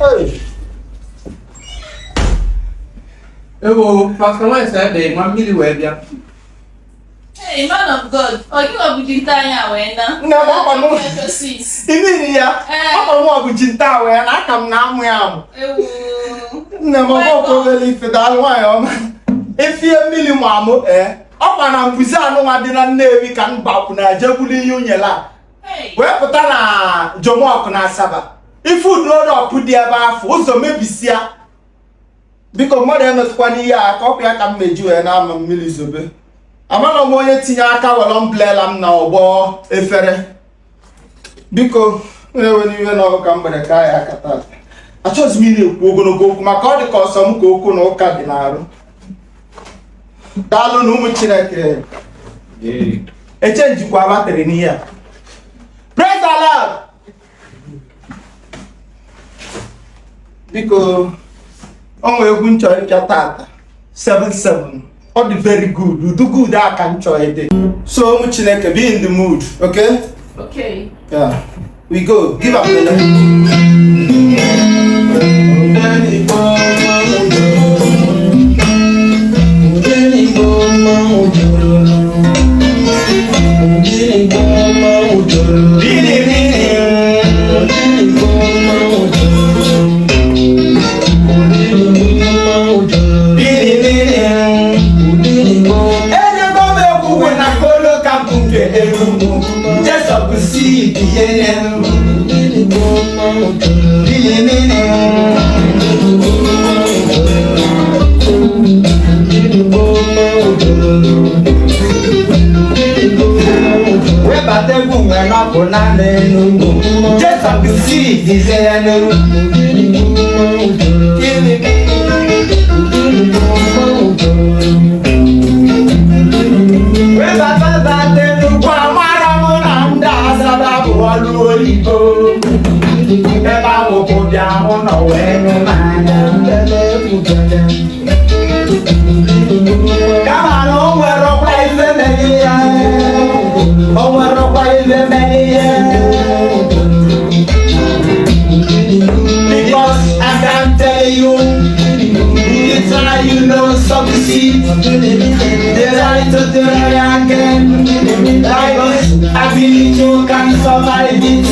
Hey. Ewo, Pastor West ebe nwa mmiri wee bịa. Hey, man of God, ọ gị nwa bụ dinta anyị a wee na? Nne m ọkwa mụ. Sis. Imiri ya, Ee. ọkwa mụ bụ jinta wee na aka m na-amụ ya amụ. Ewo. Nne m ọkwa obere ife, daalụ nwaanyị ọma. Efie mmiri mụ amụ ee. Ọkwa na mbuze anụnwa dị na Nnewi ka m gbapụ na jegbulu ihe unyela a. Hey. Wee pụta na Jomọkụ na Asaba. Ife udorọpụ dị ebe afọ ụzọ mebisia. Biko mmadụ emetụkwana ihe a aka, ọkwa ya ka m meji wee na-ama mmiri zobe. Amarọ m onye tinye aka were umbrella m na ọgbọ efere. Biko na-ewe n'iwe na ọka mgbede ka ya aka tata. Achọghịzi m ị na-ekwu ogologo okwu maka ọ dị ka ọsọ m ka okwu na ụka dị n'arụ. Daalụ na ụmụ Chineke. Echenjikwa batrị n'ihe a. Praise the Lord! Biko, o nwee egwu m chọrọ ịpịa tata 77 ọ dị very good, udu good a ka m chọrọ ịdị. So ụmụ Chineke, be in the mood, okay? Okay. Yeah. We go. Give up the Enyego m egwu na kolo kampụ nke Enugu. Jesọp si ihe webata egwu nwere n'ọbụ naanị Enugu. Jesọp si dize ya n'elu. Webata bata Enugu, amara m na ndị Asaba bụ ọlụ oyibo. Ebe ahụ bụ bịa hụ nọ wee nụ m anya. Kama na o nwere ọkwa ife mere ya, o nwere ọkwa ife mere ya. Because I can tell you, you try, you know, succeed. They try to try again. Like us, I believe you can survive it.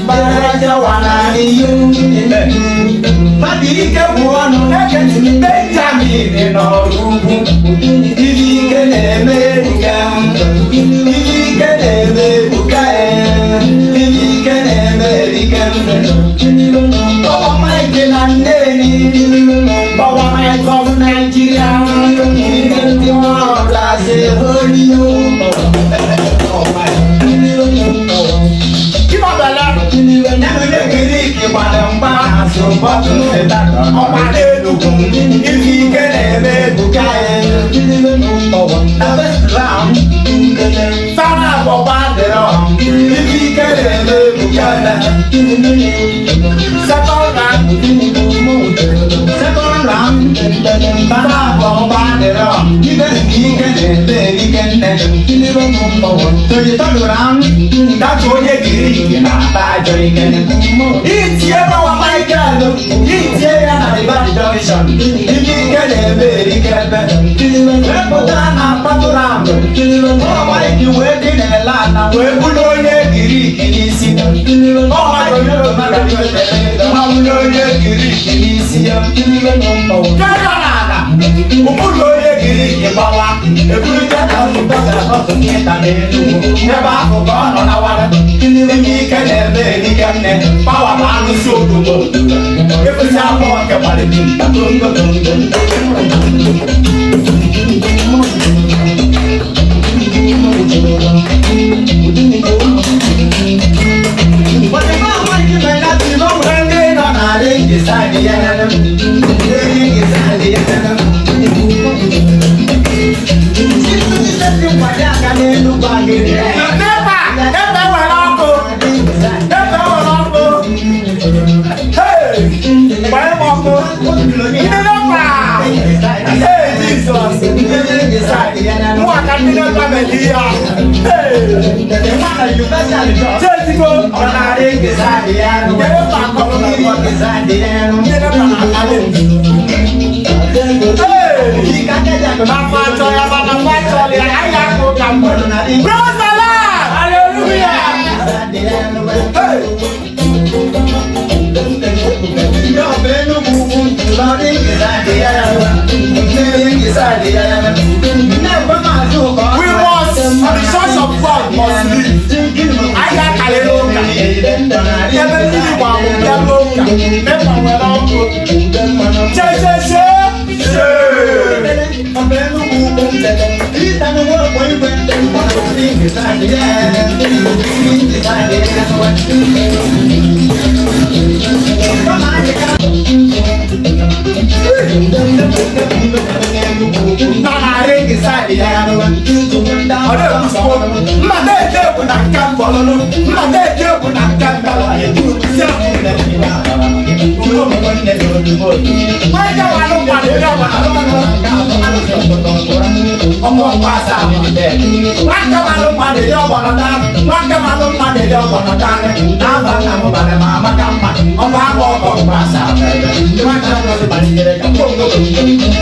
But I just wanna be you. Mmadụ ike bụ ọnụ na-eke Benjamin n'ọrụ ugwu. Ibe ike na-eme ebuka. Ibe ike na-eme ebuka. Ibe ike na-eme erike. Baba Mike na Nnewi. Baba Mike of Nigeria. Ndị ọrụ asị holy. Chimabala, onye Grik gbara mgba azụ bọtụlụ ọkwa n'Enugwu. Ife ike na-eme ebuka ya. Na first round, Fara agbọgba dịrọ. Ife ike na-eme ebuka ya. Second round, second round, Fara agbọgba dịrọ. Ife ike na-eme erike nne. To the third round, that's onye Grik na-ata ajọ ike. Itie bawa Michael, itie ya na the bad junction. Ife ike na-eme erike ebe. Wepụta na patụramụ. Ọwa iji wee dị n'ele ala wee bụrụ onye Grik n'isi. Ọwa ma bụrụ onye Grik n'isi ya. Kera n'ala, ụbụrụ onye Grik gbawa. Eburu ya na nzukọ ga-akọtụ nkịta n'Enugwu. Ebe ahụ ka ọ nọ na wara. Ime ike na-eme erike nne. Pawa bụ alụsị obodo. Efesi afọ nke gbara dimkpa tongo tongo. Ndị nọ na ringi saịdị ya nene. Ringi saịdị ya nene. Nepa! Nepa were ọkụ! Nepa were ọkụ! Hey! Gbanye m ọkụ! Ndị Nepa! Hey, Jesus! Mụ aka ndị Nepa mere ihe a! Hey! Chezigbo! Ndị Nepa kọrọ m. Ndị NEPA na-akarị Ee! Na fa achọ ya mana fa achọrọ ya, anyị ga-akụ ụka mgbede. Praise the Lord! Hallelujah! Hey! We must, the church of God must live. Anyị ga-akarịrị ụka. Ebe mmiri gbara bịa n'ụka, NEPA nwere ọkụ. Che che che! Che! Ọ na-ekwusikwa mma na-ede egwu na nke mbọlụlụ, mma na-ede egwu na nke mbọlụ. Nwanne nwanụ mmadụ ya ọmọ ọkwa asaa. Nwanne nwanụ mmadụ ya ọgbọnọ taa, nwanne nwanụ mmadụ ya ọgbọnọ taa. N'aba nna m bara ma amaka mma, ọkwa akwa ọkọ mgbe asaa.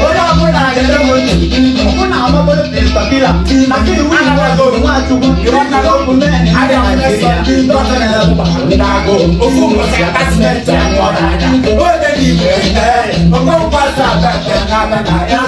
Onye ọbụla ga-ere m ntị, ọbụna amabolo pestapila, maka iwu ofu ụbọchị attachment anwụọ n'anya onye n'igwe ee ọkọ mkpasa na ya.